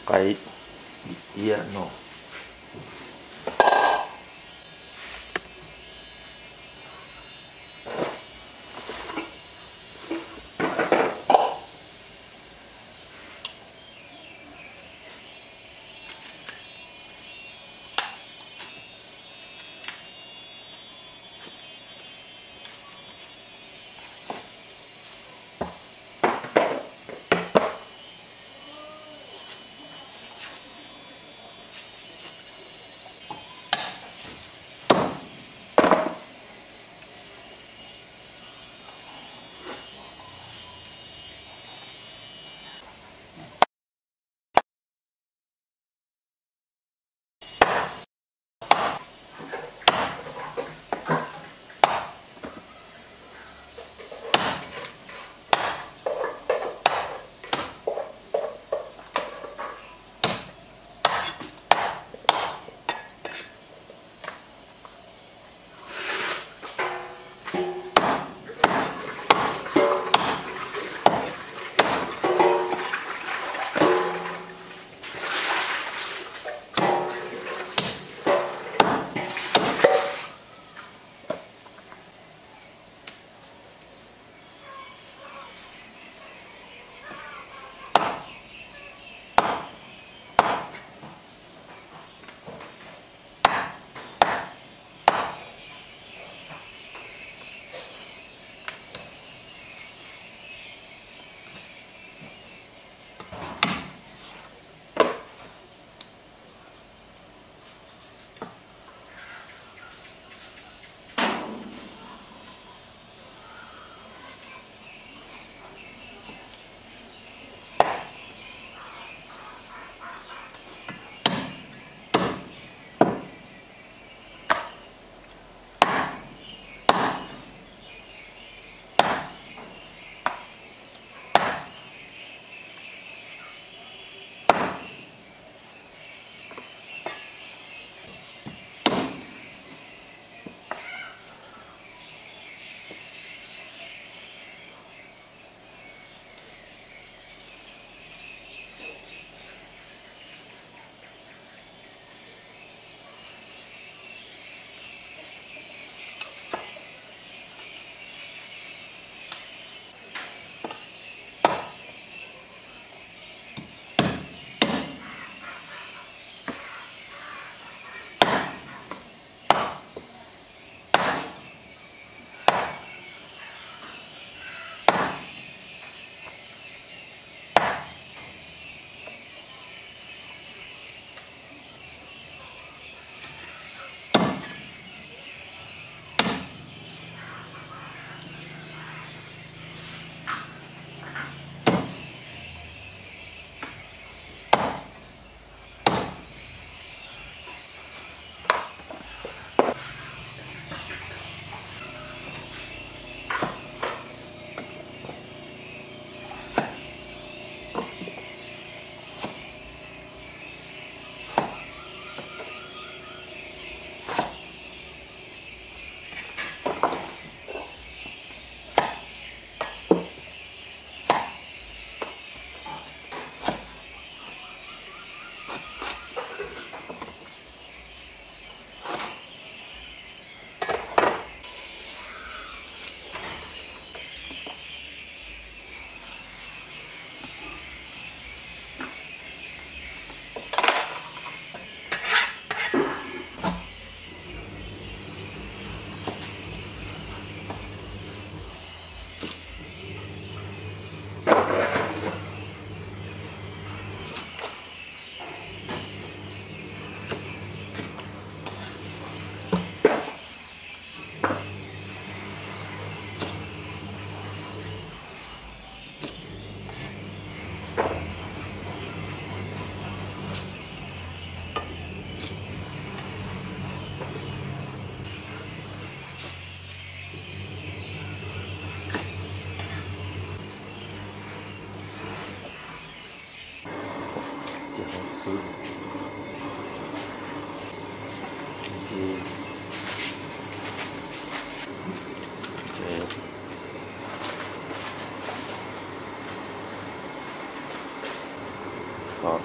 Qaib dim tiab no.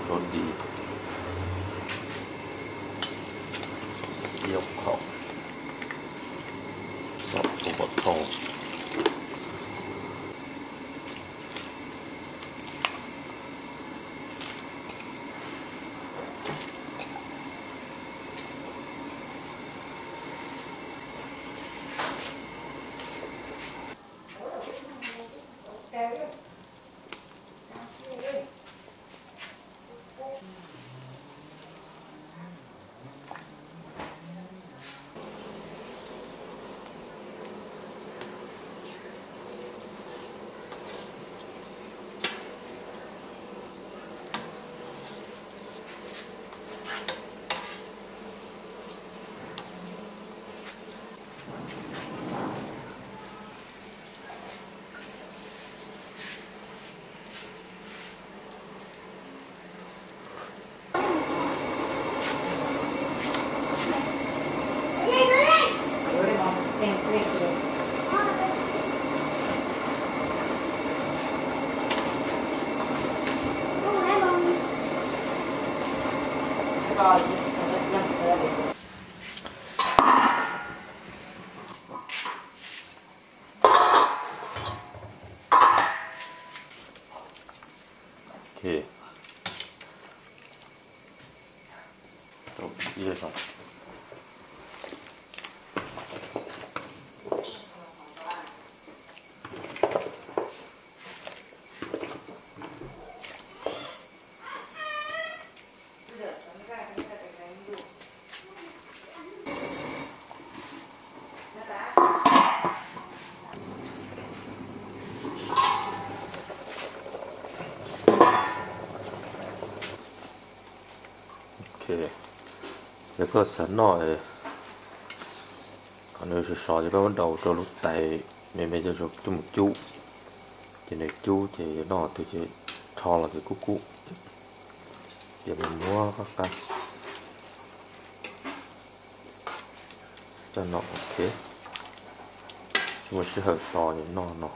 Rau di, yog qhov, xov ua kom thoo. Yog koj xav noj qhov nws sov sov ces koj muab daus rau lub tais me me coj mus cub, ces nws cub ces yuav noj twg ces rho los ces kub kub, ces mus muab qab qab coj noj. Ok, tsis muaj sij hawm tos ces noj no.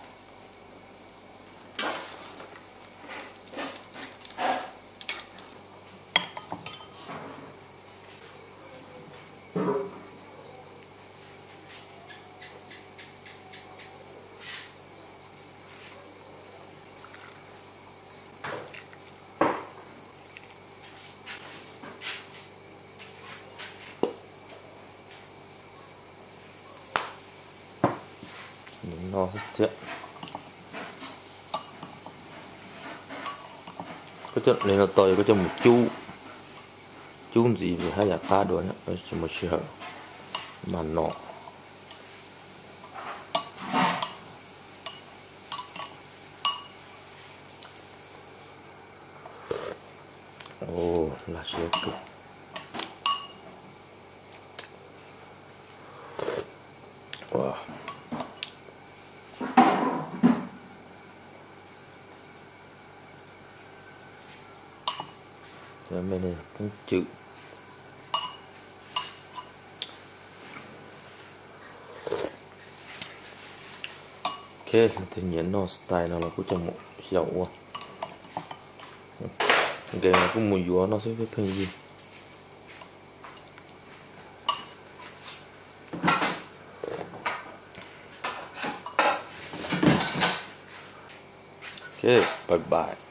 Noj thiab. Koj coj li no tau yog koj coj mus cub, cub ntxiv ces haj yam qab dua, tsis muaj sij hawm mas no. Laj siab kawg. Me poob cwm. Ok, leej twg nyiam noj style no los kuj coj mus xyaum ua. Nkees los kuj mus yuav noj xwb pheej yig. Ok, bye bye.